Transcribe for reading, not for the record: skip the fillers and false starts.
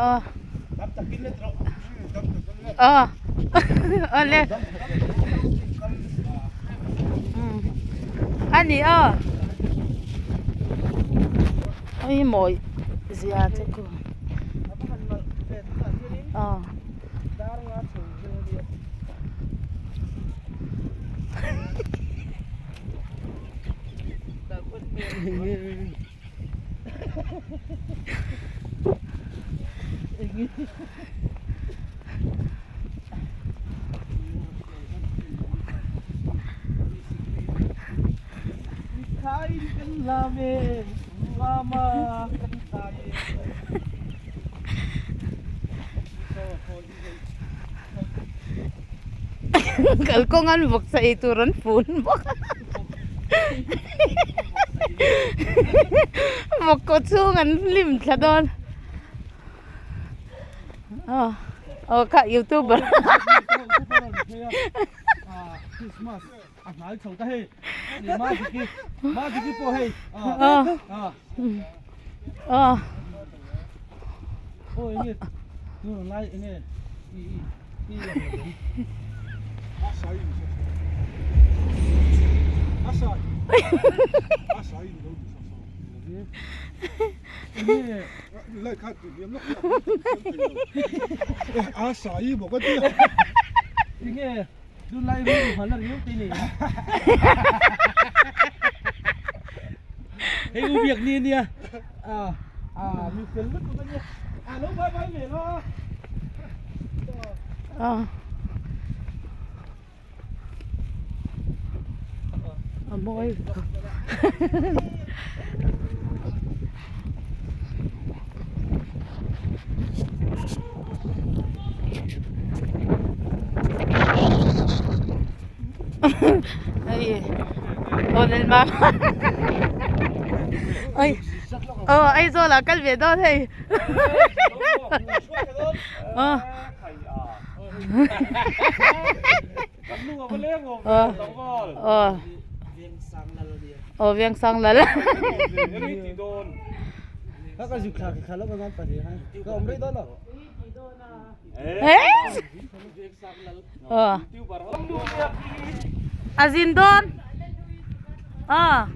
Aw aw awle a ni aw hei mawi zia te chu aw. Kalkawng an vawksa ei tur an fun bawk a vawk kaw chhung an hlim thla dawn aw aw kha youtuber aw A mawi hei aw lelma oi aw Aizawl ah kal ve dawn hei aw aw aw Vengsang lal aw a zin dawn aw.